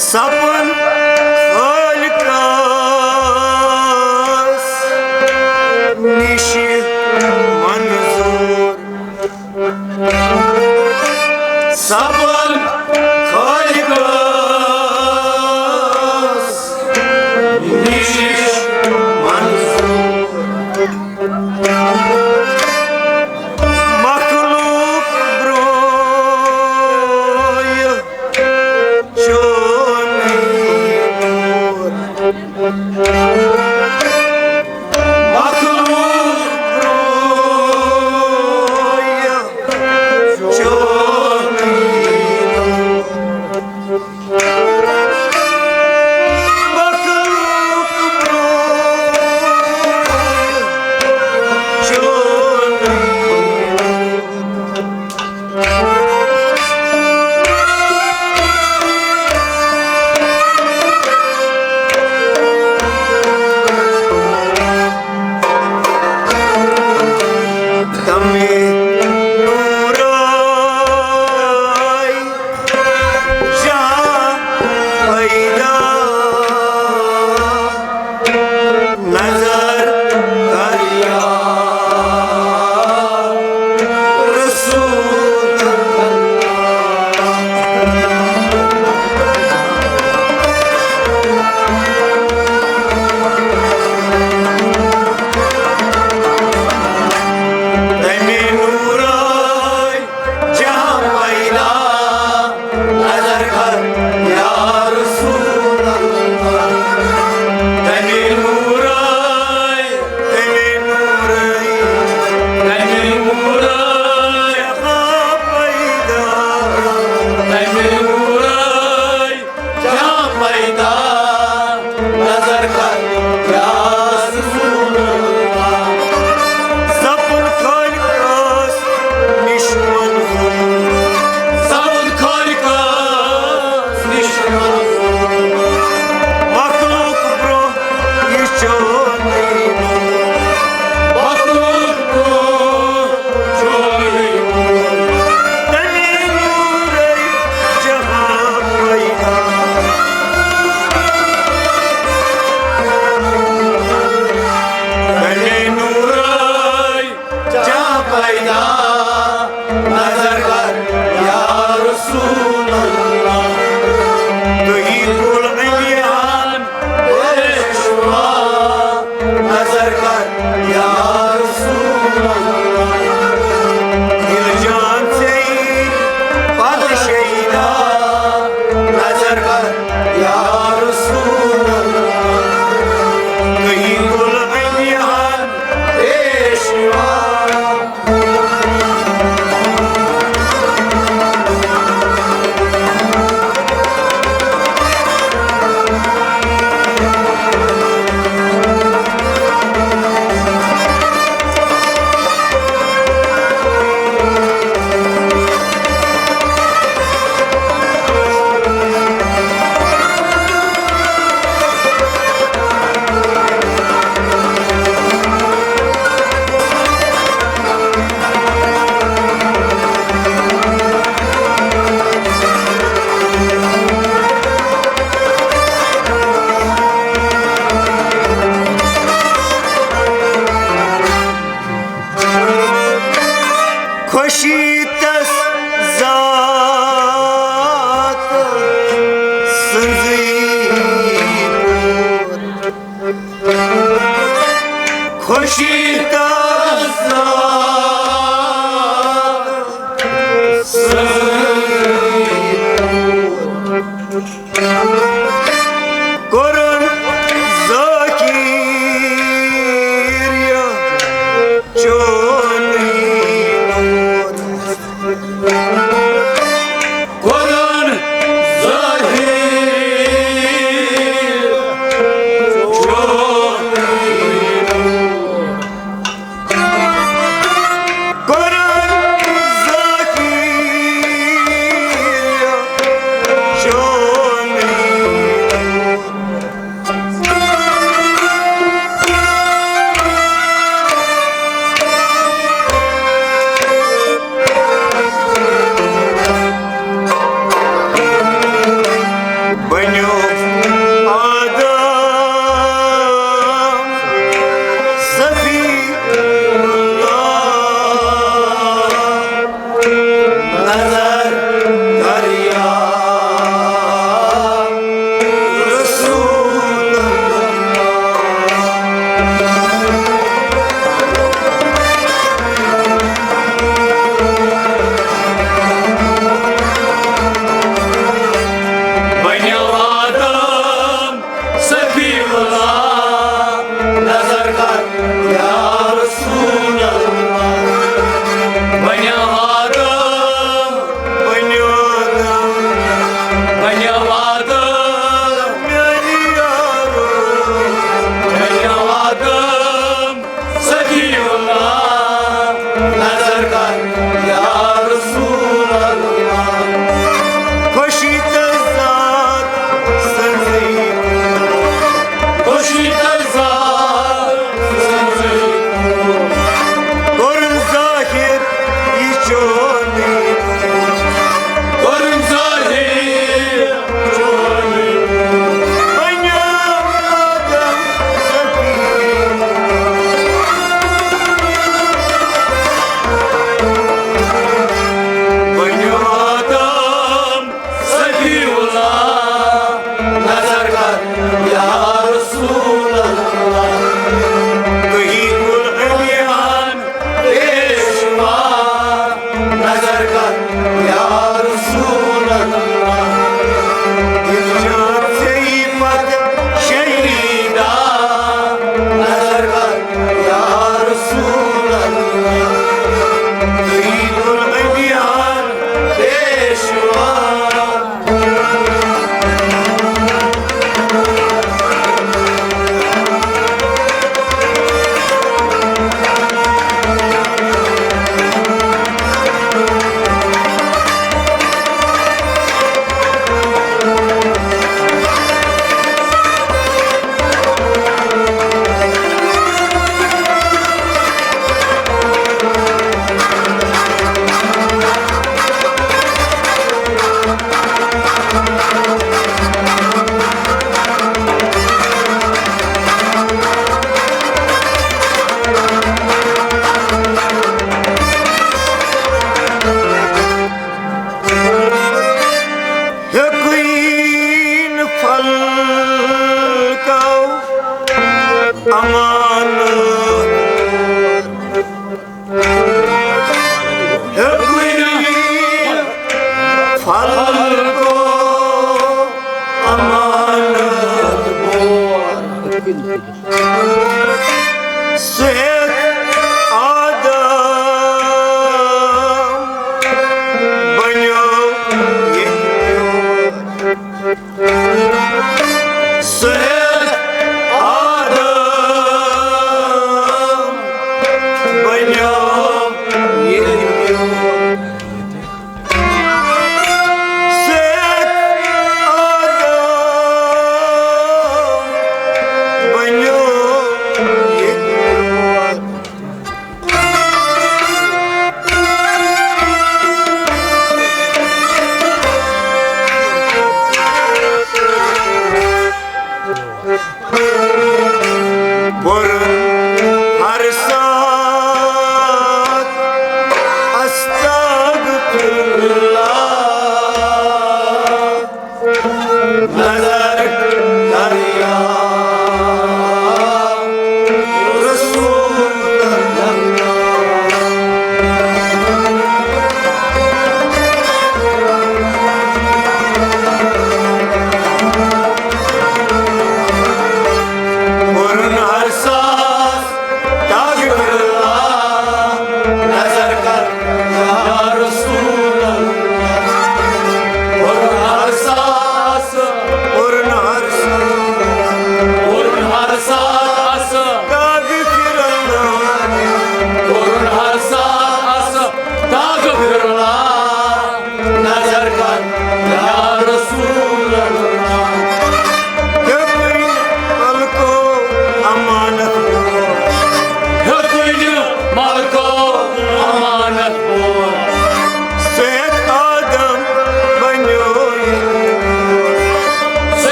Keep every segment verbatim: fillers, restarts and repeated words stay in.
سپُد خالقس نِش منظور۔ سپُد خالقس نِش منظور۔ مخلوق برونٛہہ چون نور۔ مخلوق برونٛہہ چون نور۔ مخلوق برونٛہہ چون نور۔ تمے نورے جہاں پیدا۔ نظر کر یا رسول اللہ۔ تمے نورے جہاں پیدا۔ نظر کر یا رسول اللہ۔ تمے نورے، تمے نورے، تمے نورے جہاں پیدا۔ تمے نورے جہاں پیدا۔ نظر کر یا رسول اللہ۔ سپُد خالقس نِش منظور۔ سپُد خالقس نِش منظور۔ مخلوق برونٛہہ یہِ چون نور۔ مخلوق برونٛہہ چون نور۔ تمے نورے جہاں پیدا۔ تمے نورے جہاں پیدا۔ نظر کر یا رسول اللہ۔ تُہی کُل علیان پیشوا۔ نظر کر یا رسول اللہ۔ دل جان سے پد شیدا۔ نظر کر یا رسول اللہ۔ تُہی کُل علیان پیشوا۔ خوشی تس ذات سنزی پور۔ خوشی تس ذات سنزی پور۔ کرن ذاکر یا چونی نور۔ کرن ذاکر چونی نور۔ کرن ذاکر یا چونی نور۔ آدم صفی اللہ، نظر کر یا رسول اللہ۔ بنیو آدم صفی اللہ، نظر کر یا رسول اللہ۔ بنیو آدم، بنیو آدم، بنیو آدم، میانہِ یارو۔ بنیو آدم صفی اللہ، نظر کر یا رسول اللہ۔ خوشی تہٕ ذات سنزی، خوشی تہٕ ذات سنزی، کوٚرُن ظٲہِر یہِ چونُے، کوٚرُن ظٲہِر۔ بنیو آدم صفی اللہ، نظر کر یا رسول اللہ۔ تُہی کُل امیان پیشوا، نظر کر یا رسول اللہ۔ یِم جان ژےٚ پتہٕ شہیدا، نظر کر یا رسول اللہ۔ تُہی کُل امیان پیشوا۔ ہیوٚکُے نہٕ فلکو امان، ہیوٚکُے نہٕ فلکو امانت بور۔ سُہ ہیٚتھ آدم بنیو ییٚتہِ پیوٚو۔ سُہ ہیٚتھ آدم بنیو ییٚتہِ پیوٚو۔ سُہ ہیٚتھ آدم بنیو ییٚتہِ پیوٚو۔ کوٚرُن ہر ساتھ استغفر اللہ۔ نظر کر یا رسول اللہ۔ کوٚرُن ہر ساتھ استغفر اللہ، نظر کر یا رسول اللہ۔ اور ہر ساس، اور ہر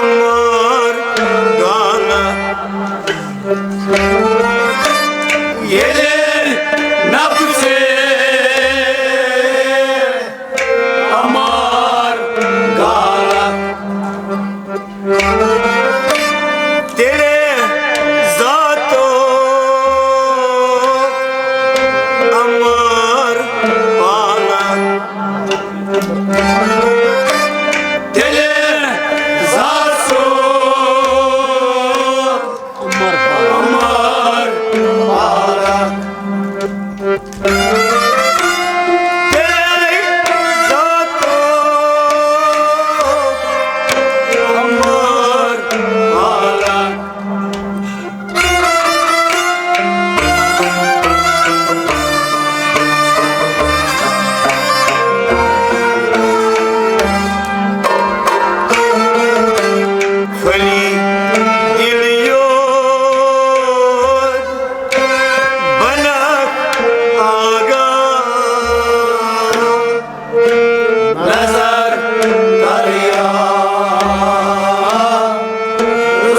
مار گانا، ییٚلہِ نفسے امار گانا، تیٚلہِ ذاتو امار پالا۔ تیٚلہِ زاسو عمر پارک۔ تیٚلہِ زاسو عمر پارک۔ خلی دل یور بنک آگاہ۔ نظر کر یا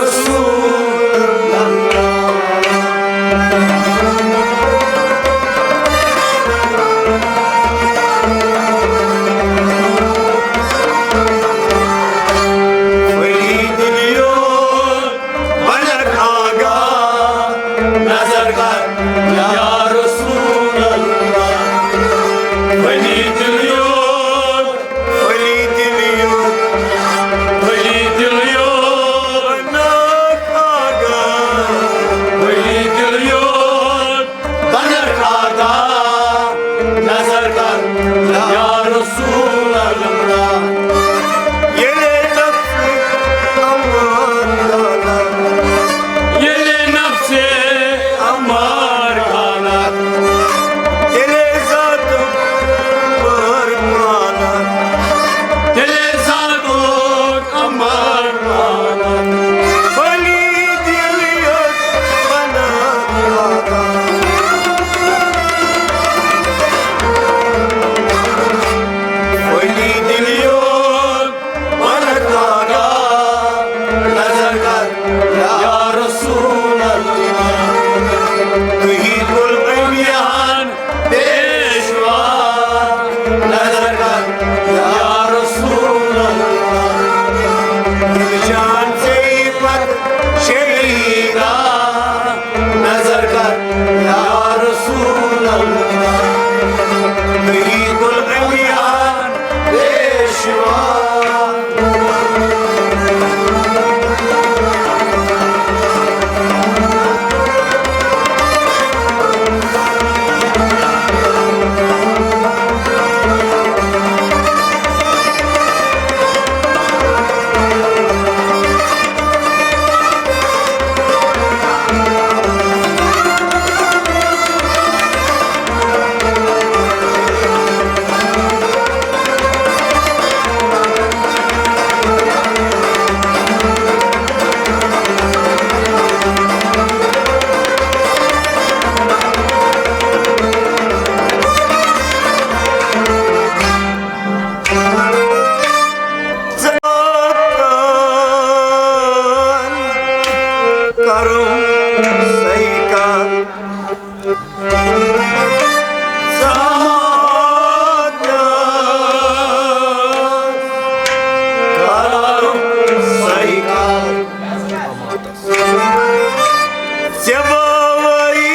رسول اللہ۔ ولی دلیو بنک آگاہ، نظر کر یا رسول اللہ۔ ولی دلیو، ولی دلیو، ولی دلیو، بنک آگاہ۔ ولی دلیو، بنک آگاہ، نظر کر یا رسول اللہ۔ ییٚلہِ نفس امار گانا، ییٚلہِ نفس امار گانا، تیٚلہِ ذاتُک امار پانا۔ تیٚلہِ ذاتُک امار پانا۔ ولی دل یوت بنک آگاہ۔ ولی دل یوت بنک آگاہ، نظر کر یا رسول اللہ۔ تُہی کُل امیان پیشوا، نظر کر یا رسول اللہ۔ دل جان سے پت شہیدا، نظر کر یا رسول اللہ۔ تُہی کُل امیان پیشوا۔ کرم سیکا۔ زمانہ کرم سیکا۔ زیباوی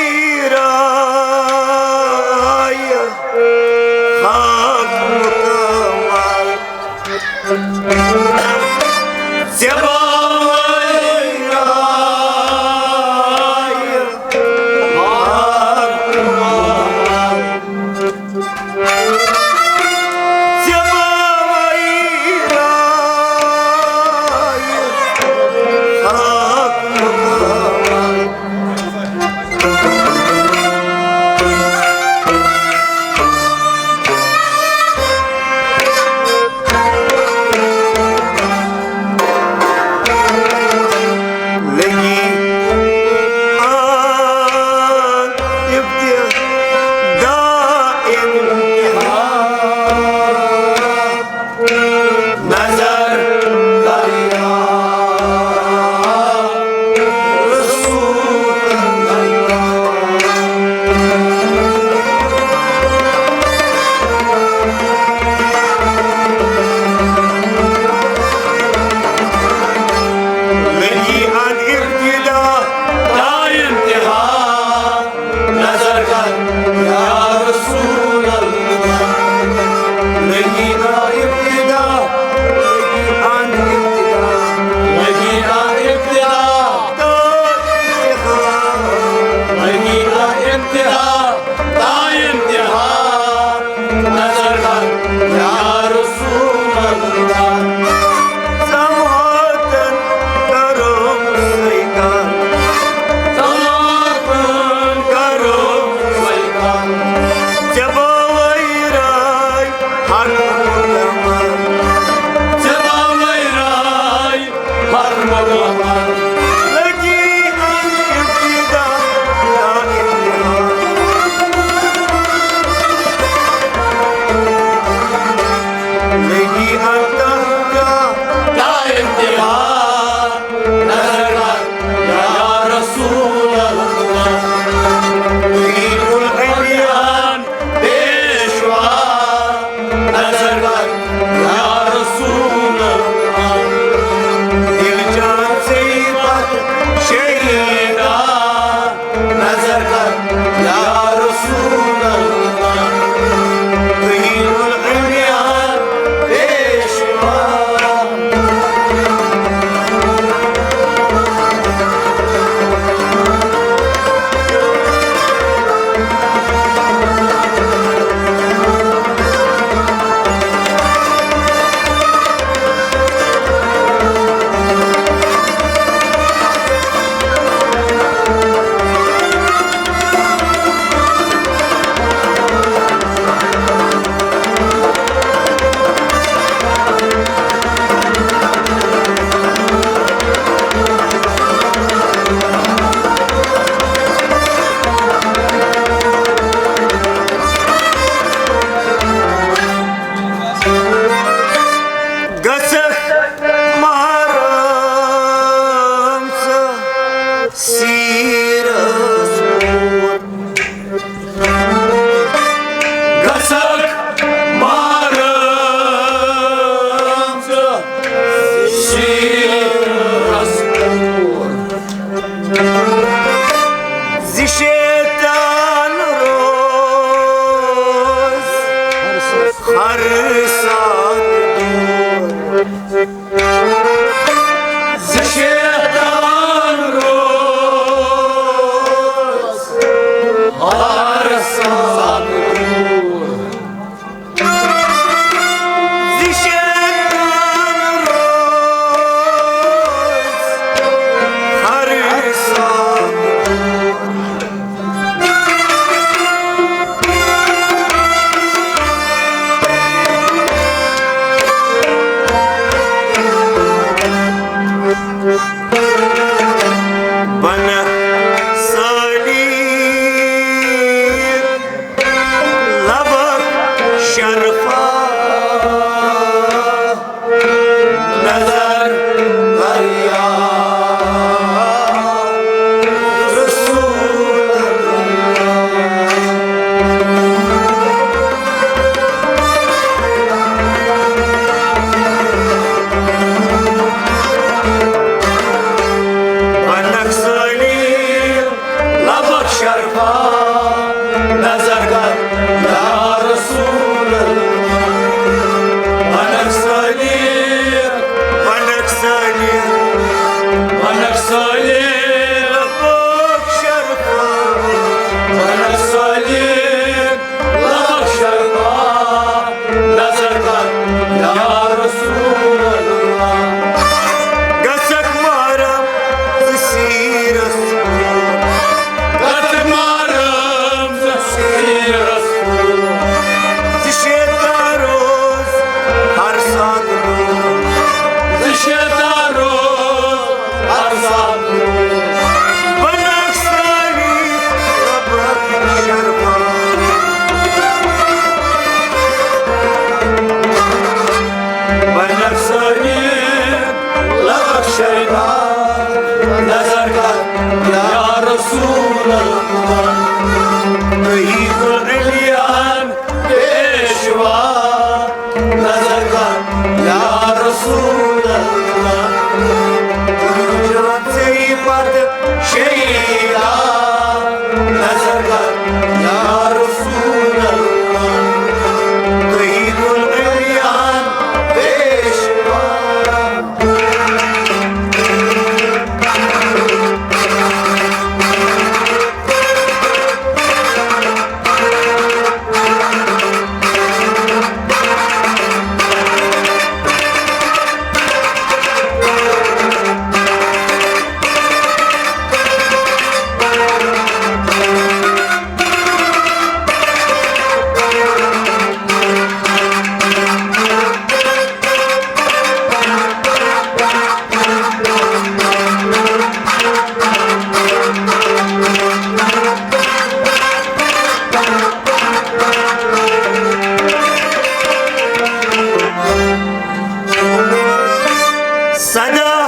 رایہ خاک مکمل۔ زیباوی رایہ خاک مکمل۔ لگی انتہا، لگی انتہا، نظر لگ یا رسول اللہ، لگی العریان پیشوا، نظر لگ یا رسول اللہ، دل جان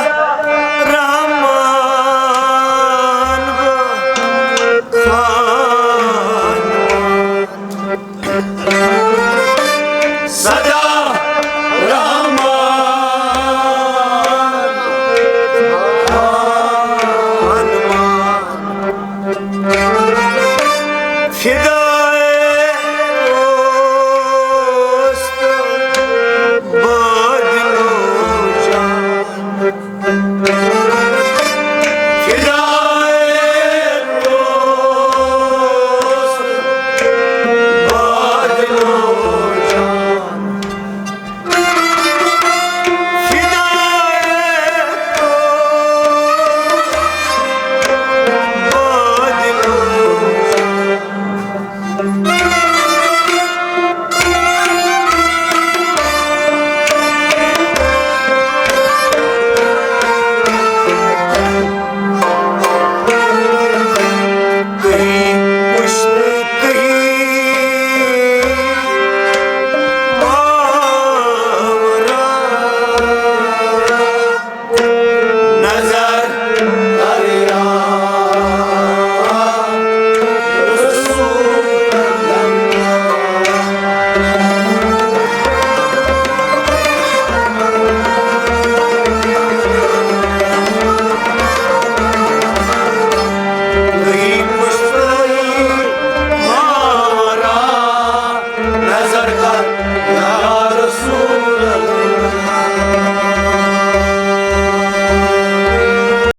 رحمان گو خان، سدا رحمان، فدا